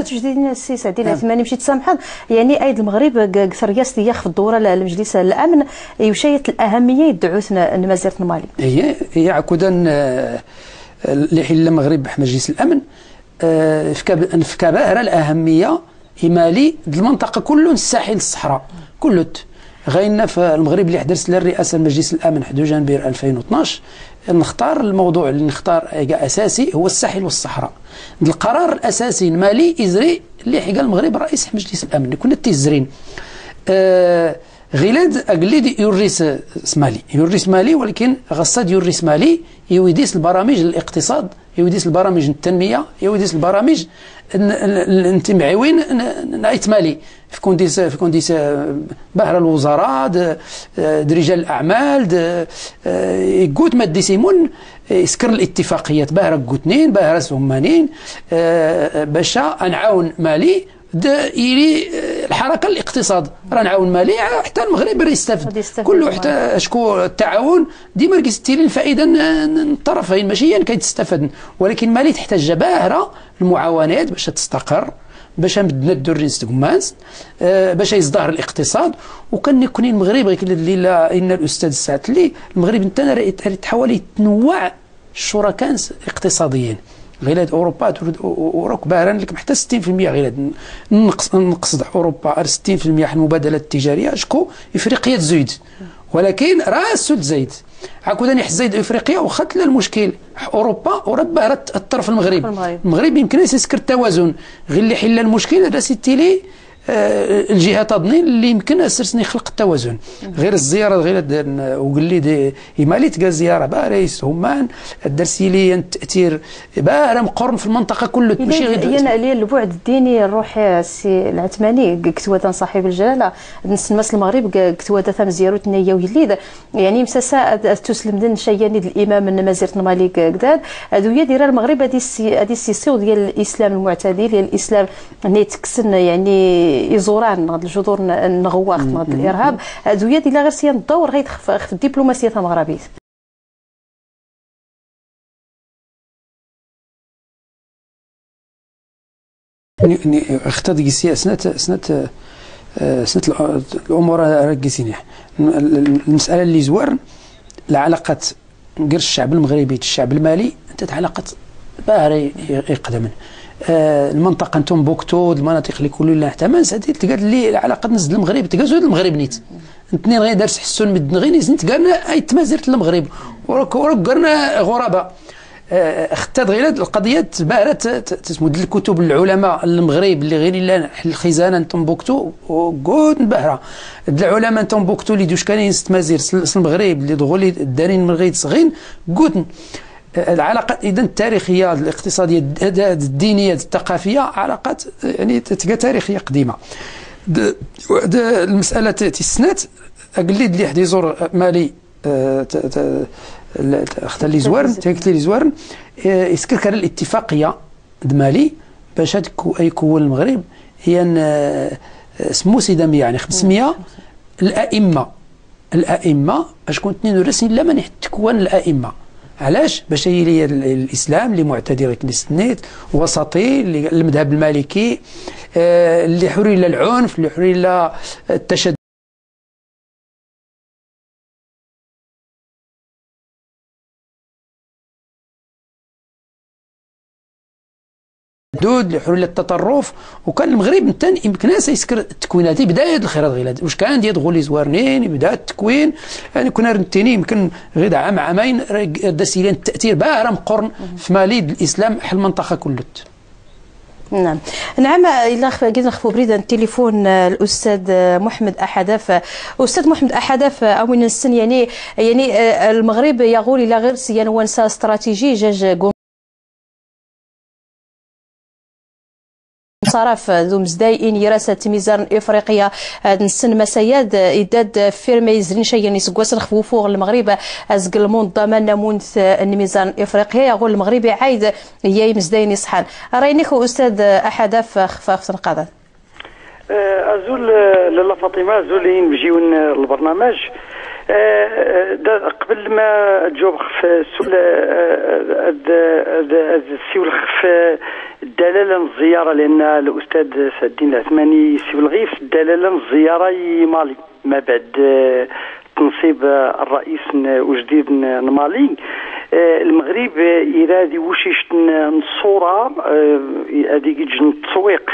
تجديد السي سعدي العثماني مشيت سامحا، يعني ايد المغرب كثر ياس في الدورة لمجلس الامن يشيط الاهمية يدعوثنا مازيرة المالي. هي عكودا اللي حل المغرب مجلس الامن في باهره الاهمية إمالي المنطقة كله الساحل الصحراء كله غاينا في المغرب اللي حدرس للرئاسة المجلس الامن 1 جانفي 2012 نختار الموضوع اللي نختار اساسي هو الساحل والصحراء. القرار الاساسي المالي يزري اللي حق المغرب رئيس مجلس الامن كنا تيزرين غيلاد اقليد يوريس مالي يوريس مالي، ولكن غصاد يوريس مالي يوديس البرامج الاقتصاد، يوديس البرامج التنمية، يوديس البرامج الانتمعوين نعيت مالي في كونديس بحر الوزراء د رجال الاعمال يقوت ما ديسيمون يسكر الاتفاقيات بهر قوتنين بهر سمانين باش نعاون مالي يلي الحركة الاقتصاد راه نعاون مالي حتى المغرب راه يستافد كله حتى شكون التعاون ديما كيستيلي الفائدة الطرفين ماشي هي كيتستافد، ولكن مالي تحتاج باهره المعاونات باش تستقر باش مدنا الدورين ستكمانس باش يزدهر الاقتصاد. وكان يكون المغرب غير اللي لا ان الاستاذ السعتلي المغرب انت تحاول يتنوع الشركاء الاقتصاديين غير اوروبا اوروبا باران لك حتى 60% غير نقصد اوروبا 60% المبادلات التجارية شكو افريقيا تزيد، ولكن راه السود زايد عاود زايد افريقيا وخات المشكل اوروبا وربا راه تاثر في المغرب. المغرب يمكن يسكر التوازن غير اللي حل المشكل هذا سيتيلي الجهة تظنين اللي يمكن اسرسني يخلق التوازن. غير الزيارة غير وقال لي مالي تلقى زيارة باريس همان درسي لي التاثير بارا مقرن في المنطقة كله ماشي غير يعني البعد الديني الروحي السي العثماني كتوادا صاحب الجلاله نسمس المغرب كتوادا ثم زيارو تنيا ويليد يعني مساسا تسلم دن شياني الامام مازيرة المالي كداد هادو ديال المغرب هادي السيسيو ديال الاسلام المعتدل ديال الاسلام اللي تكسن يعني يزوران غاد الجذور النغواخ غاد الارهاب هادو ديال غير سيان الدور غير في الدبلوماسية المغربية. اختار ديك سنة سنة سنة الامور راه كيسينيح المسالة اللي زوار العلاقات غير الشعب المغربي الشعب المالي انت علاقات باهره يقدمن المنطقة تومبوكتو المناطق اللي كل لا حتى ما نسيت تقال لي العلاقة نزل المغرب تقازو المغرب نيت اثنين غير دارس حسون مدن غير نيت قالنا اي تمازيرت المغرب وراك قرنا غرباء اختاد غير القضية باهره تمد الكتب العلماء المغرب اللي غير لا الخزانة تومبوكتو وكود باهره العلماء تومبوكتو اللي دوش كاين تمازير المغرب اللي دغولي دارين من غير صغين كود العلاقات اذا التاريخية الاقتصادية الدينية الثقافية علاقات يعني تلقى تاريخية قديمة. المسالة تيسنات قال لي اللي حد يزور مالي اختار لي زوارن تاكل لي زوارن يسكر كان الاتفاقية د مالي باش يكون المغرب هي سمو سيداميه يعني 500 الائمة اش كون 32 لا من تكون الائمة. علاش؟ باش هي الاسلام اللي معتدل كنستنيت وسطي المذهب المالكي اللي حري لا العنف اللي حري لا التشدد اللي حري التطرف. وكان المغرب انت يمكن يسكر التكوينات بداية الخيرات غير واش كان ديال غولي زوارنين بدا التكوين يعني كنا رنتيني يمكن غير عام عامين داسيلين التاثير باهره مقرن في مالي الاسلام حل المنطقة كلت. نعم نعم الا قلنا نخفوا بريد التليفون الاستاذ محمد احداف. استاذ محمد احداف او السن يعني المغرب يقول الى غير سيان ونسا استراتيجي جاج صرف ذو مزدايين يراسة ميزان افريقيا نسن مسياد إداد فيرما يزرين شيء يسقواس نخفوفوغ المغرب ازق المنظمة نمونث الميزان افريقيا يقول المغرب عايد هي مزداين يصحان راينيك استاذ احداف خفاف القضاء. ازول لاله فاطمة ازول نجيو البرنامج. قبل ما تجاوب في السؤال السؤال في الدلالة الزيارة، لان الاستاذ سعد الدين العثماني سي الغيف الدلالة الزيارة مالي ما بعد تنصيب الرئيس وجديد مالي. المغرب يرادي وشيش الصورة هذه التسويق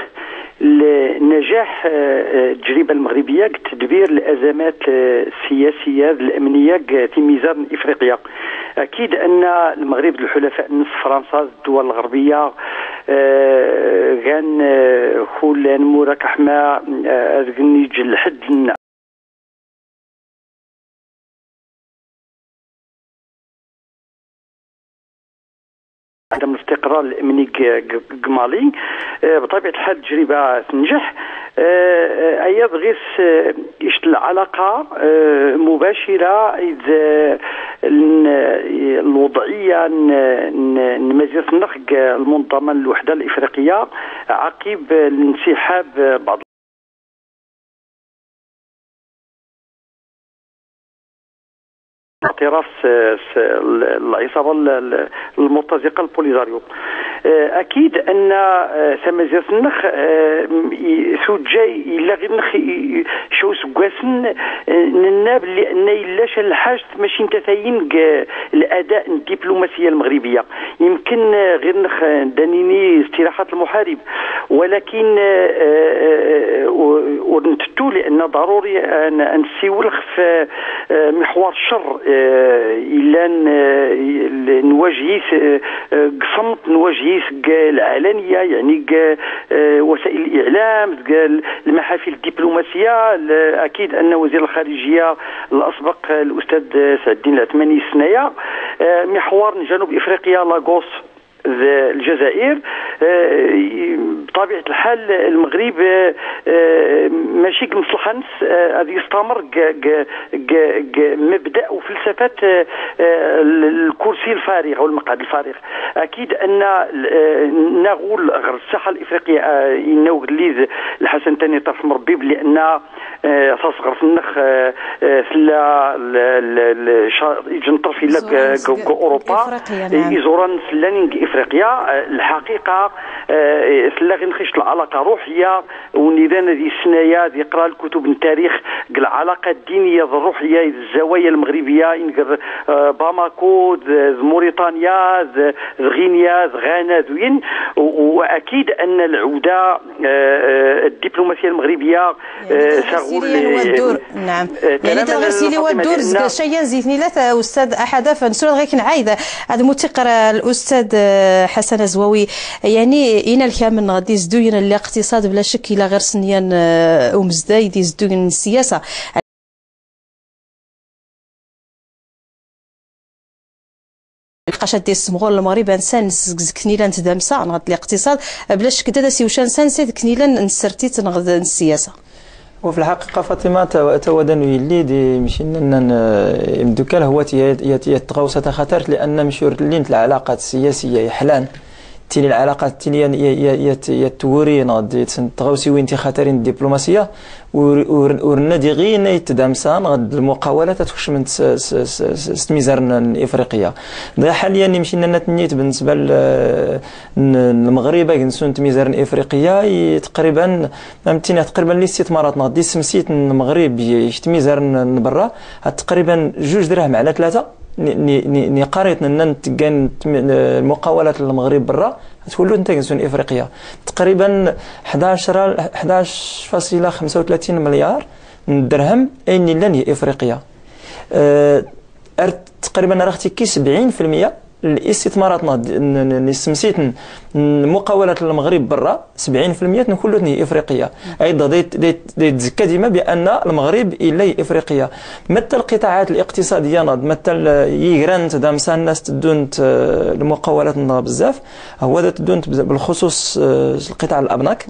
النجاح التجربة المغربية تدبير الازمات السياسية الامنية في ميزان افريقيا. اكيد ان المغرب الحلفاء نص فرنسا الدول الغربية كان خول موراك حما غنيج الحد عدم الاستقرار الامني مالي. بطبيعة الحال التجربة تنجح. ايضا غير اشت العلاقة مباشرة اذ الوضعية مزيره النخ المنظمة الوحدة الافريقية عقب الانسحاب بعض اعتراف العصابة المرتزقة البوليزاريو. اكيد ان سمازيرة النخ سوجاي الا غير نخ شو سكواسن نناب لان الا شال الحاج ماشي نتثاين الاداء الدبلوماسية المغربية. يمكن غير نخ دانيني استراحة المحارب، ولكن ونتتو لان ضروري ان نسيولخ في محور الشر الا نواجهيس قصمت نواجهيس العلنيه، يعني وسائل الاعلام المحافل الدبلوماسية. اكيد ان وزير الخارجية الاسبق الاستاذ سعد الدين العثماني السنايا محور جنوب افريقيا لاغوس الجزائر. بطبيعة الحال المغرب ماشي كمصلحة نس غادي يستمر مبدا وفلسفة الكرسي الفارغ او المقعد الفارغ. اكيد ان نغول غير الساحة الافريقية انه ليز الحسن الثاني طرف مربي لان تصغر في النخ سلا يجن طرف الى اوروبا يزوران سلانين افريقيا. الحقيقة سلا غير نخشت العلاقة روحية ونيران ذي السنايا ذي قرا الكتب التاريخ العلاقة الدينية الروحية الزوايا المغربية إنجر باماكو موريتانيا غينيا غانا ذوين. واكيد ان العودة الدبلوماسية المغربية سغول نعم يعني تغرسيلي والدور شيئا زيتني لا استاذ احد فنسول غير كنعايده هذا متقر الاستاذ حسن الزواوي. يعني إن الكامل غادي يزدوين الاقتصاد بلا شك الى غير سنيان ومزدايد يزدوين السياسة. لقاش دي السمغول المغرب انسان كنيلا نتدامسا نغد الاقتصاد بلا شك دا سيوشان سان كنيلا نسرتي نغد السياسة. وفي الحقيقة فاطمة تودن يلي دي مشينا دوكال هو يتغوص خطر لان مشور لين العلاقات السياسية يحلان تيلي العلاقات التينية يتوري نغد تغوسي وين خطرين الدبلوماسية ورنا دي غير يتدامسان غد المقاولات تخش من ستميزار الافريقية. دا حاليا مشينا نتنيت بالنسبة للمغرب كنسون تميزار الافريقية تقريبا فهمتيني تقريبا الاستثمارات غادي سمسيت المغرب يتميزار برا تقريبا 2 دراهم على 3 ني قريت نتكان المقاولات المغرب برا تولوا انت كنسون افريقيا تقريبا 11.35 مليار درهم اين لان هي افريقيا. تقريبا راه كي 70% الاستثمارات نسمسيت مقاولات المغرب برا 70% نكلو هي افريقيا. ايضا دي تزكى ديما بان المغرب الى افريقيا. مثل القطاعات الاقتصادية ناض مثل يغران تدامسا الناس تدونت المقاولات بزاف هو تدونت بالخصوص القطاع الابناك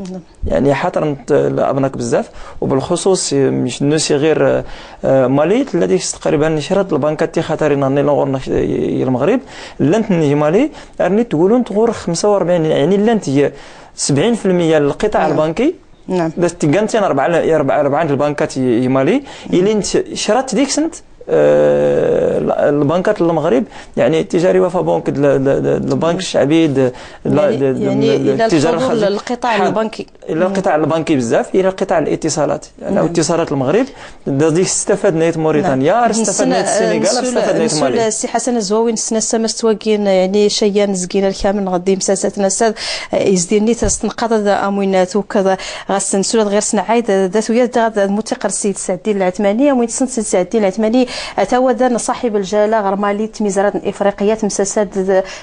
يعني حاطر الابناك بزاف وبالخصوص مش نسي غير مالي الذي تقريبا شرات البنكات تي خطرين ني المغرب لانت مالي راني تقولون تغور 45 يعني لانت هي 70% للقطاع البنكي. نعم باش تكانتين 4 البنكات مالي الى انت شرات ديك سنت البنكات المغرب يعني التجاري وفا بنك البنك الشعبي يعني الى القطاع البنكي الى القطاع البنكي بزاف الى قطاع الاتصالات يعني اتصالات المغرب ديك استفدنا موريتانيا استفدنا السنغال استفدنا مالي. السي حسن الزواوي نسنا السمس تواكين يعني شيان زكينا الكامل غادي مساساتنا الساد يزديني تستنقض اموينات وكذا غاسنسول غير سنعايد ذات ويا المتقر السيد سعد الدين العثماني وين سن السيد سعد الدين العثماني تاودا صاحب الجلاله غرمالي تميزرات افريقيا تمساسات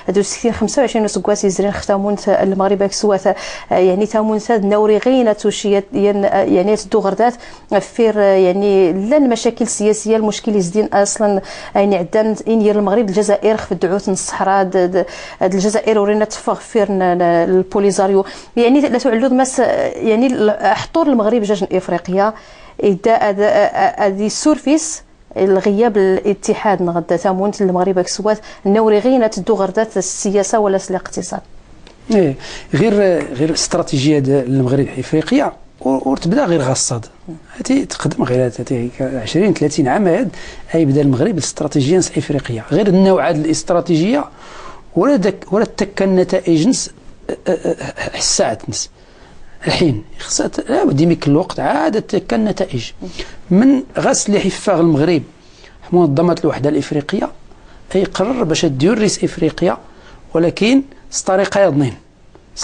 دو 25 سكواس يزرين ختامون المغرب كسوات يعني تامون ساد نوري غينه توشيات يعني تدو غردات فير يعني لا المشاكل السياسية المشكل يزدين اصلا يعني عندنا ير المغرب الجزائر خف الدعوت الصحراء الجزائر ورينا تفغ فير البوليزاريو يعني لا تعلود مس يعني حضور المغرب جاج افريقيا إذا هذه السورفيس الغياب الاتحاد نغدا تامونت المغرب كسوات النوري غينة تدو غردات السياسة ولا الاقتصاد. ايه غير استراتيجية المغرب افريقيا وتبدا غير غصاد هاتي تقدم غير 20 30 عام هاد يبدا المغرب الاستراتيجية افريقيا غير النوع هاد الاستراتيجية ولا داك ولا تكا النتائج نس حسات نس الحين خصها لا ديميك الوقت عاد تكا النتائج من غسل حفاغ المغرب منظمة الوحدة الافريقية اي قرر باش دير رئيس افريقيا ولكن طريقه يضنين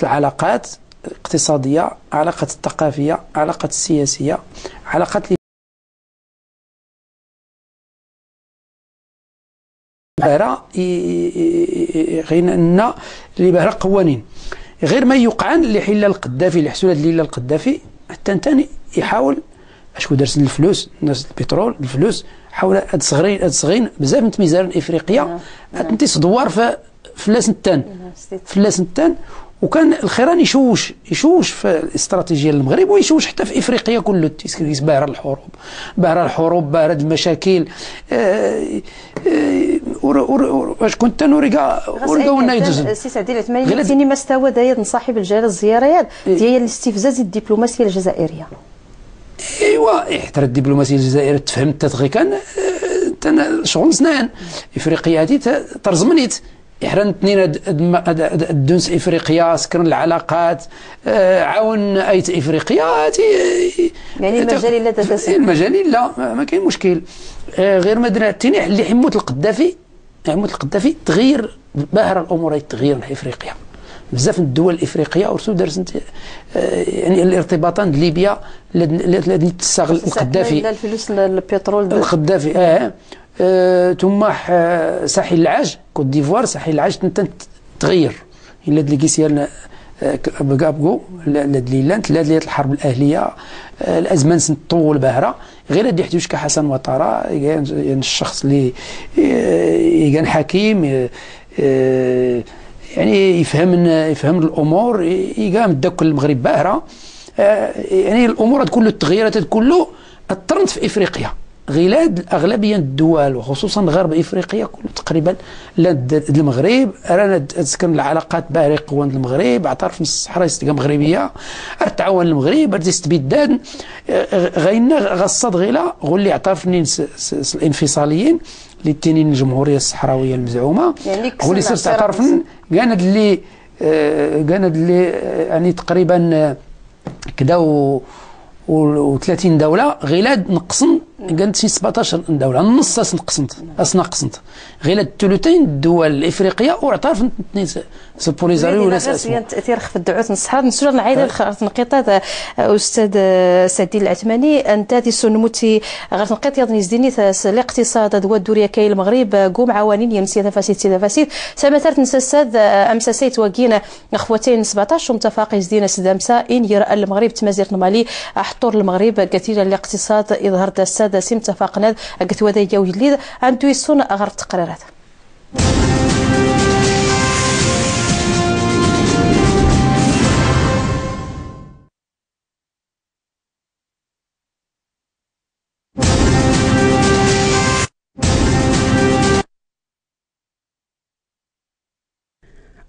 العلاقات الاقتصادية علاقات الثقافية علاقات السياسية علاقات باهرة غير ان اللي باهرة قوانين غير ما يقعن اللي حل القذافي اللي حسول الليلة القذافي حتى ثاني يحاول اشكو درس الفلوس ناس البترول الفلوس حاول هاد صغرين هاد صغين بزاف من ميزان افريقيا انت دوار في فلاس التان فلاس التان وكان الخيران يشوش في الاستراتيجية للمغرب ويشوش حتى في افريقيا كله باهره الحروب باهره الحروب باهره المشاكل واش كنت نوريكا وريكا يدوز سي سعد العثماني ثاني ما استوى داير صاحب الجلاله الزيارة ديال الاستفزاز الدبلوماسية الجزائرية. ايوا حتى الدبلوماسية الجزائرية تفهم تتغي كان شغل سنان افريقيا هذه ترزمنيت إحران اثنين الدنس افريقيا سكرن العلاقات عاون ايت افريقيا يعني المجال لا تتسع المجال لا ما كاين مشكل غير ما درنا الثاني اللي حموت القذافي حموت القذافي تغير باهر الامور تغير في افريقيا بزاف من الدول الافريقية ورسو دارت يعني الارتباطان ليبيا لازم تستغل القذافي لا الفلوس البترول القذافي ثم ساحل العاج كوت ديفوار ساحل العاج تغير الا دليكيسيال بكابكو لا دليلان لا دليلات الحرب الاهلية الازمان طول باهره غير هادي حدوش كحسن وطاره يعني الشخص اللي كان حكيم يعني يفهم الامور يقام داك المغرب باهره يعني الامور كله التغييرات كله اثرت في افريقيا غلاد الاغلبية الدول وخصوصا غرب افريقيا كله تقريبا لا المغرب رانا تسكن العلاقات باهري قوان المغرب اعترف الصحراء مغربية تعاون المغرب استبداد غينا غصاد غيلا غولي اعترفني الانفصاليين اللي تينين الجمهورية الصحراوية المزعومة يعني غولي سير تعترف كان اللي كان اللي يعني تقريبا كدا و 30 دولة غيلاد نقصن كانت شي 17 دولة النص نقصنت نقصنت غيلاد الثلثين الدول الافريقية واعترفت اثنين البوليزاريو ولا اسمه تاثير خف الدعوت الصحراء نسول نعايد نقيطات استاذ سعد الدين العثماني انت تسنموتي غير نقيط يضني زديني الاقتصاد دوا الدورية كاين المغرب قوم عوانين يمسي تفاسيد تفاسيد سمترت نسساد امساسيت وكينا اخوتين 17 ومتفاقي زدينا سدامسا ان يرى المغرب تمازير مالي حطور المغرب كثيرا الاقتصاد يظهر السادة سيم تفاقنا قتوا يا ويليد عنده يسون غير التقريرات.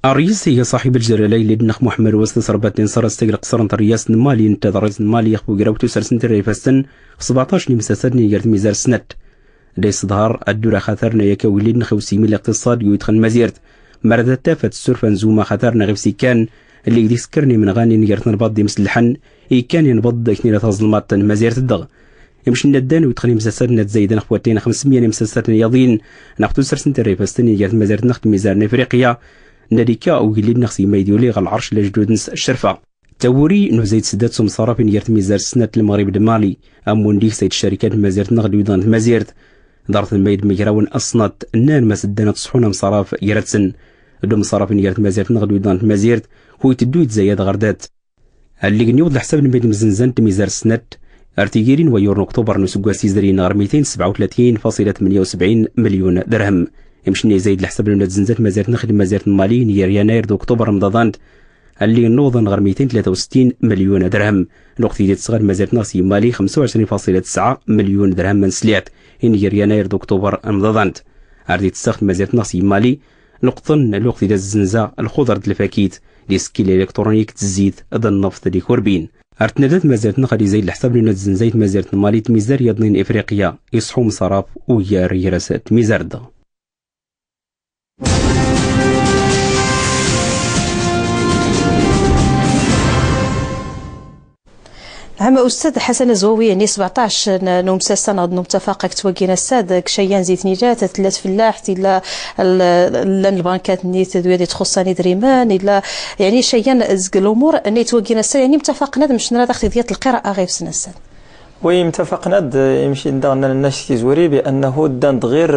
الرئيس هي صاحب الجلالة لدنخ محمد وسط صربات نصر استقل قصر رئيس مالي انت رئيس مالي يخبو قراوتو سرسنت ريفاستن 17 نمساسات نيجرت ميزار سنت ليس ظهر الدورة خاطرنا يكاولي نخوسي من الاقتصاد يدخل مزيرت مرة تافت السرفة نزوما خاطرنا غير سيكان اللي يسكرني من غاني نيرت نربط دي مسلحن كان ينبض كني تظلمات مزيرت الدغ يمشي ندان ويدخل مسلسل زايدن خواتين 500 مسلسل يضين ناخذ سرسن الريفستني ديال مزيرت نخت ميزان افريقيا ناليكا او اللي نخسي ما يديولي غ العرش لجدود نس الشرفة توري نزيد سدات مصرف نيرت ميزار سنة المغرب المالي امون ديك سيد الشركات مزيرت نغد ويضان مزيرت دارت الميد ميراون اصنات نان ما سدانت تصحون مصرف يرتسن دو مصرف نيرت مزيرت نغد ويضان مزيرت هو يتدو يتزايد غردات اللي نيوض لحساب نبيد مزنزان ميزار سنة ارتيجيرين ويورن اكتوبر نسوغ سيزرين غير 237.78 مليون درهم يمشي زايد لحساب لنا زنزات مازالت نخدم مازالت مالي نير يناير دو اكتوبر رمضان اللي نوضن غير 263 مليون درهم الوقت اللي تصغر مازالت ناقص مالي 25.9 مليون درهم من سليات نير يناير دو اكتوبر رمضان عردي تستخدم مازالت ناقص مالي نقطن الوقت اللي الزنزه الخضر الفاكيت لي سكيل الكترونيك تزيد هذا النفط دي كوربين ارتنادات مازالت نقدي زايد الحساب لنا الزنزايت مازالت مالي تميزار يضنين افريقيا يصحو مصرف ويا ريراسات ميزاردا. نعم أستاذ حسن الزواوي، يعني 17 نومساسة نغد متفق كتوكينا الساد كشيان زيت نيجات ثلاث فلاح إلا البنكات نيت دويا تخصني دريمان إلا يعني شيان زق الأمور نيت وكينا الساد يعني متفقنا مش نرى تاخذ ديال القراءة غير في سنة الساد. وي متفقنا يمشي دانا الناس كيزوري بانه دان غير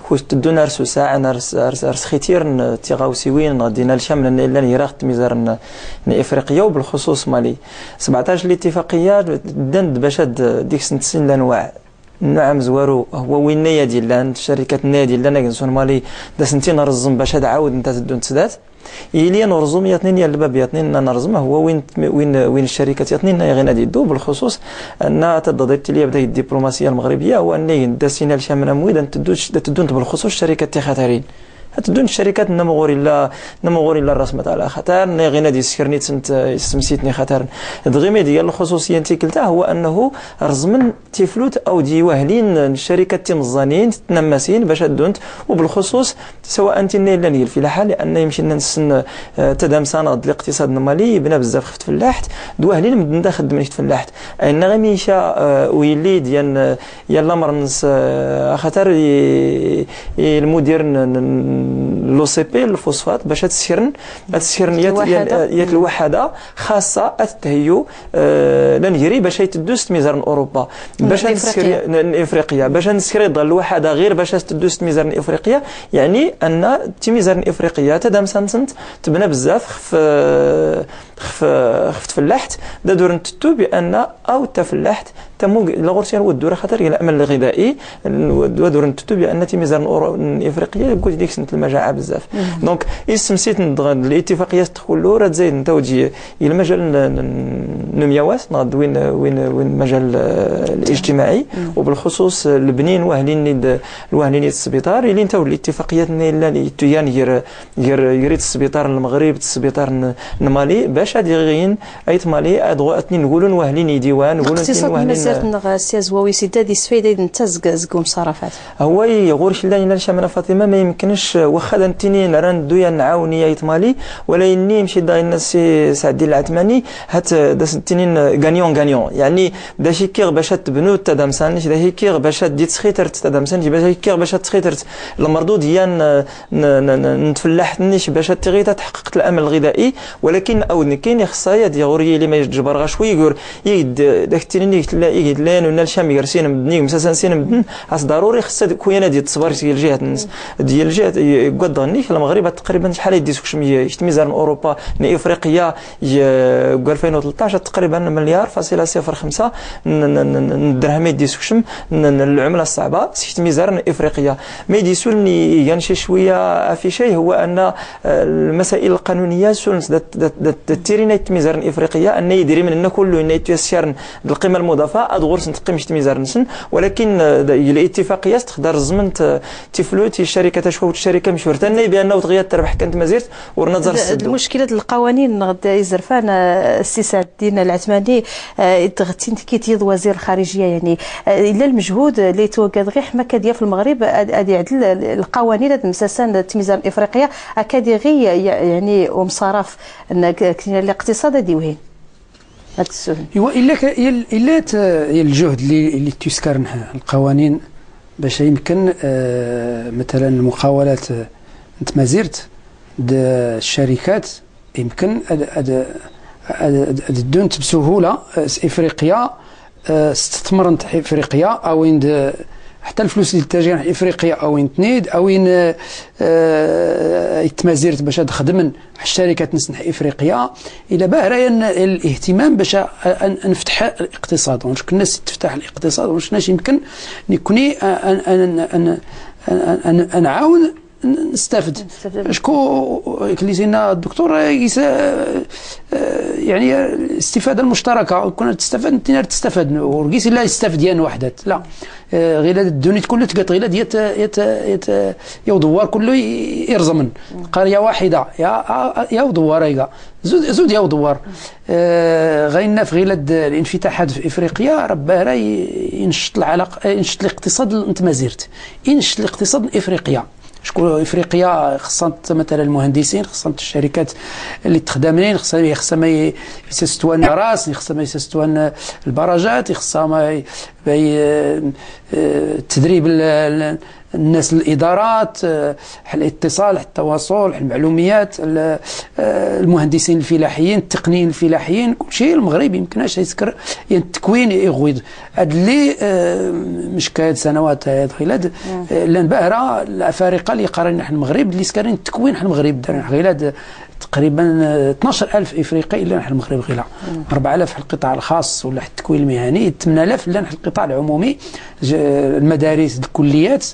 كوش تدو نارسو ساعة نارس ارس خيتير تيغاوسيوين غادي نالشام لان يراخت ميزار افريقيا وبالخصوص مالي 17 الاتفاقية دان باش ديك سنتين الانواع نعم زوارو هو وين النادي لان الشركات النادي لان كنسون مالي دا سنتين رزم باش عاود انت تدو تسدات إلي نرزم يتنين يا الباب يتنين نرزم هو وين وين وين الشركات يتنين غير نادي دو بالخصوص ان تضربت لي بدا الدبلوماسية المغربية هو ان داسينا الشام مويدا تدون بالخصوص الشركات تخاترين تدون الشركات نمغوري لا نمغوري لا الرسمة تاع خطر غير نادي سكرني تسنت سمسيتني خطر دغيمي ديال الخصوصية انت كلتا هو انه رزمن تيفلوت او دي واهلين الشركات تيمزانين تنماسين باش دونت وبالخصوص سواء انت لا نيل الفلاحة لان يمشي لنا نسن تدامسان الاقتصاد المالي بنا بزاف خفت فلاحت دواهلين مدن خدم نيت فلاحت ان غير ميشا ويلي ديال يلا مرنس خاطر المدير لو سي بي الفوسفات باش تسيرن يات الوحدة خاصة التهيو لنجري باش يتدوس ميزان اوروبا باش نسكري افريقيا باش نسكري الوحدة غير باش تدوس ميزان افريقيا يعني ان تيميزان افريقيا تدام سنت تبنى بزاف خف خف خفت فلاحت دا دور نتتو بان او تفلاحت تمو لغورسيان ودور خاطر الى الامن الغذائي ودور نتتو بان تيميزان افريقيا قلت ديك سنت المجاعة بزاف دونك اسمسيت الاتفاقيات تدخل راه تزايد انت وتجي الى المجال نمياواس نغد وين وين وين المجال الاجتماعي وبالخصوص البنين واهلين الواهلين السبيطار اللي انت الاتفاقيات اللي تيان غير غير السبيطار المغرب السبيطار المالي باش هادي غين ايت مالي ادغو نقولوا واهلين ديوان نقولوا اقتصاد مازال نغ سي زواوي سيدادي سفيدة انت زق مصرفات هو يغور شلا الا شامنا فاطمة ما يمكنش واخا انتيني راه ندويا نعاوني ايت مالي ولا اني يمشي داينا سي سعد العثماني هات داس تينين غانيون غانيون يعني داشي كيغ باش تبنو تدامسان داشي كيغ باش دي تسخيترت تدامسان باش كيغ باش تسخيترت المردود هي نتفلح نيش باش تغيتا تحققت الامن الغذائي ولكن او كاين خصايا دي غوري اللي ما يجبر غا شوي يقول يد داك التنين يد لان ولا الشام يرسين مدني مساسن سين مدن خاص ضروري خص كوينه ديال التصبر ديال الجهة ديال الجهة قد المغرب تقريبا شحال يدي سكشميه ميزان اوروبا افريقيا 2013 تقريبا مليار فاصلة صفر خمسة الدرهم يدي سكشم العملة الصعبة سكت ميزان افريقيا ما يدي سولني يعني شي شوية افيشي هو ان المسائل القانونية سولنس تيرينا تميزار افريقيا ان يديري من كله ان يتيسر القيمة المضافة ادغور تقيمش تميزار نسن ولكن الاتفاقية تقدر الزمن تفلوت الشركة تشوف الشركة مشورتنا بانه تغير تربح كانت مازيرت ورنظر المشكلة القوانين غدا يزرفان السي سعد الدين العثماني تغتين كيتيض وزير الخارجية يعني الا المجهود اللي توقد غير حما كاديه في المغرب ادي يعدل القوانين هاد مساسان التميزان الافريقية اكادي غير يعني ومصارف ان الاقتصاد هادي وهين هاد السهل. ايوا الا الجهد اللي تسكر القوانين باش يمكن مثلا المقاولات تمازيرت الشركات يمكن دونت بسهولة افريقيا استثمرت افريقيا او حتى الفلوس اللي تجي افريقيا او تنيد او يتمازيرت باش تخدم الشركات نسنح افريقيا الى باهرا الاهتمام باش نفتح الاقتصاد ونشك الناس تفتح الاقتصاد ونش يمكن نكوني ان ان ان نعاون نستفد. شكو كليتينا الدكتور يعني الاستفادة المشتركة كنا تستفاد انت تستفاد ورقيس لا يستفد يان وحدات لا غير الدنيا كله تقط غير ديال يا دوار كله يرزمن قرية واحدة يا دوار يا زود يا دوار غينا في غير الانفتاحات في افريقيا رباه راه ينشط العلاقة ينشط الاقتصاد نتمازيرت ينشط الاقتصاد افريقيا. شكون افريقيا خصها مثلا المهندسين خصها الشركات اللي تخدمين خصها ما يسستوان راس خصها ما يسستوان البراجات خصها ما تدريب الناس الادارات الاتصال التواصل المعلوميات المهندسين الفلاحيين التقنيين الفلاحيين كل شيء. المغرب يمكنش يسكر يعني التكوين يغويض هاد اللي مش كاد سنوات هاد غيلاد لان باهره الافارقة اللي قارين نحن المغرب اللي سكرين التكوين حنا المغرب دار غيلاد تقريبا 12000 افريقي الا نحن المغرب غيلا 4000 في القطاع الخاص ولا التكوين المهني 8000 الا نحن القطاع العمومي المدارس الكليات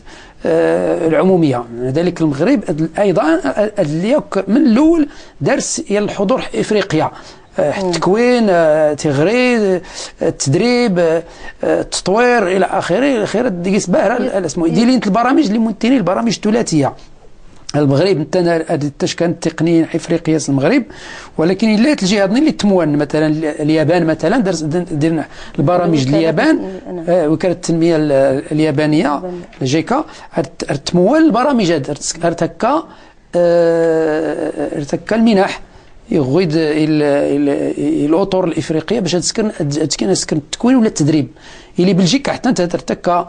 العمومية. ذلك المغرب ايضا من الاول درس الى الحضور افريقيا التكوين تغريد التدريب التطوير الى اخره الى اخره ديك باهره اسمه ديالين البرامج اللي منتنين البرامج الثلاثية. المغرب انت كان التقنيين افريقيا المغرب ولكن الا الجهات اللي تمون مثلا اليابان مثلا درنا البرامج اليابان وكالة التنمية اليابانية جيكا تمول البرامج ارتكا المنح يغيد الاطر الافريقية باش تسكن تسكن التكوين ولا التدريب. اللي بلجيكا حتى انت ترتكا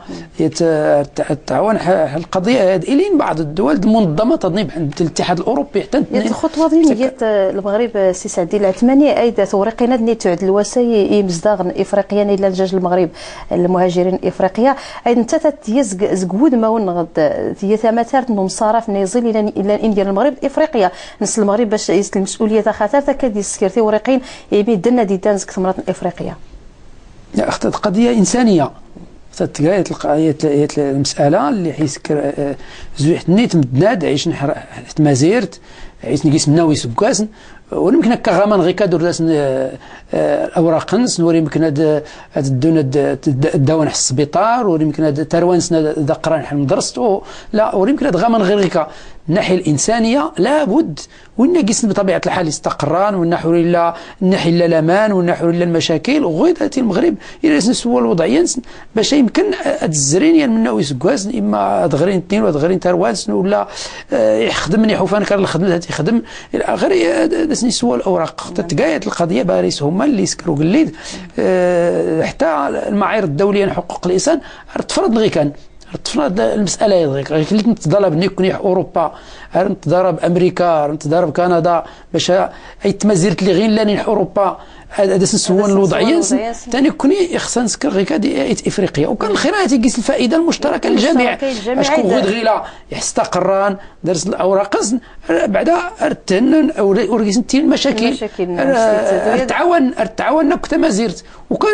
تعاون القضية هذه الين بعض الدول المنظمة تنظيم الاتحاد الاوروبي حتى الخطوة ديال المغرب سي سعد الدين العثماني ايضا توريقنا دني تعد الوسائل يمزداغ افريقيا الى الجاج المغرب المهاجرين افريقيا ايضا انت تيزقود ما ونغد هي ثمثار مصارف نيزيل الى انديال المغرب افريقيا نس المغرب باش يست المسؤولية خاطر كدي السكرتي وريقين يمدنا دي دانزك ثمرات افريقيا. لا اخت قضية انسانيه تلقى المسالة اللي حيسكر زويحت نيت مدناد عيش تمازيرت عيش نقيس مناوي سكاسن ويمكن هكا غامان غير كادور داس الاوراق نس نوري يمكن هاد الدون الدوان حس السبيطار وري يمكن هاد تروانس دا قران حل مدرسته لا وري يمكن هاد غامان غير غيكا. الناحية الانسانية لابد والناقص بطبيعة الحال استقران والنحو لا الناحية لا الامان والنحو لا المشاكل وغير المغرب الى نسوا الوضعية باش يمكن هاد الزرين يا مناوي يسكواز اما دغرين اثنين ولا دغرين تروانس ولا يخدم نحوفان كان الخدمة تيخدم الى اخره نسوا الاوراق. تتقايت القضية باريس هما اللي سكروا قليد حتى المعايير الدولية حقوق الانسان تفرض غير كان تفرض المسالة غير اللي نتضرب نيكون اوروبا نتضرب امريكا نتضرب كندا باش اي تمازيرت اللي غير لا اوروبا هذا نسوان الوضعية ثاني كوني خصنا نسكر غير كادي افريقيا وكان الخير تيقيس الفائدة المشتركة للجميع. اشكون غير غيلا يستقران درس الاوراق بعدا ارتهن ورقيس نتي المشاكل تعاون نكت مازيرت وكان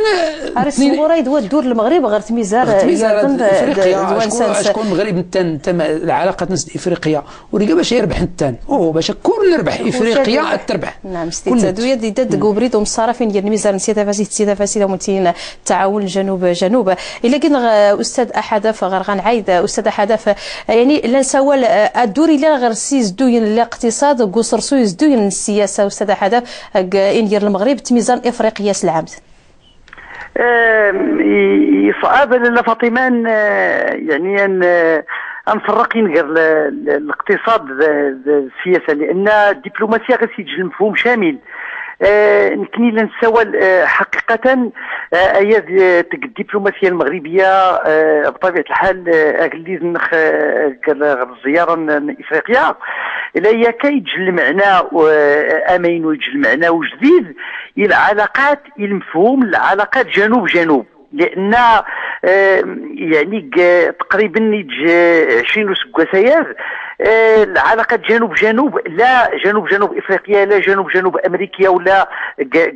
اريس دوا دور المغرب غير تميزار افريقيا. شكون المغرب نتان العلاقات نس افريقيا وريقا باش يربح نتان او باش كل ربح افريقيا تربح. نعم ستي دويا دي داد كوبريد ومصارفين ديال الميزار نسيتا فاسي تسيتا فاسي ومتين التعاون جنوب جنوب. الا كان استاذ احدف غير غنعايد استاذ احدف يعني لا نسوال الدور الا غير سيز دوين الاقتصاد قصر سويز دوين السياسة استاذ احدف ان المغرب تميزان افريقيا سلعمت. صعب لاله فاطمة يعني ان نفرق غير الاقتصاد السياسة، لان الدبلوماسية غير سيجل مفهوم شامل. نكني لنسوال حقيقة اياد الدبلوماسية المغربية بطبيعة الحال اغليز نخ الزيارة افريقيا لا هي كيتجل معنا امين ويتجل معنا وجديد العلاقات المفهوم العلاقات جنوب جنوب، لان يعني تقريبا يجي 20 وسكاسيات العلاقات جنوب جنوب، لا جنوب جنوب افريقيا لا جنوب جنوب امريكا ولا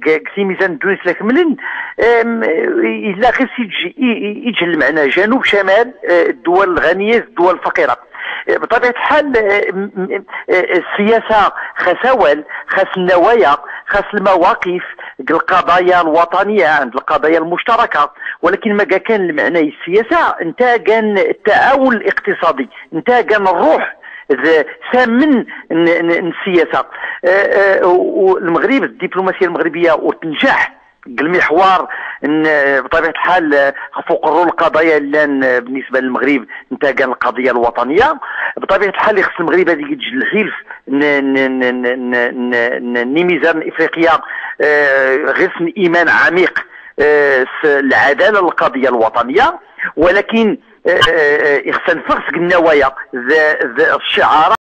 كسي ميزان تونس لا كملن الا غير يجي معنا جنوب شمال الدول الغنية الدول الفقيرة. بطبيعة الحال السياسة خاص خاص النوايا خاص المواقف القضايا الوطنية عند القضايا المشتركة، ولكن ما كان المعنى السياسة انت كان التعاون الاقتصادي انت كان الروح ثامن السياسة. والمغرب الدبلوماسية المغربية وتنجح المحور بطبيعة الحال فوق الرول القضايا اللي بالنسبة للمغرب انت كان القضية الوطنية. بطبيعة الحال يخص المغرب هذه تجي الحلف نيميزان افريقيا غير ايمان عميق العدالة القضية الوطنية، ولكن خصنا نفرق النوايا الشعارات.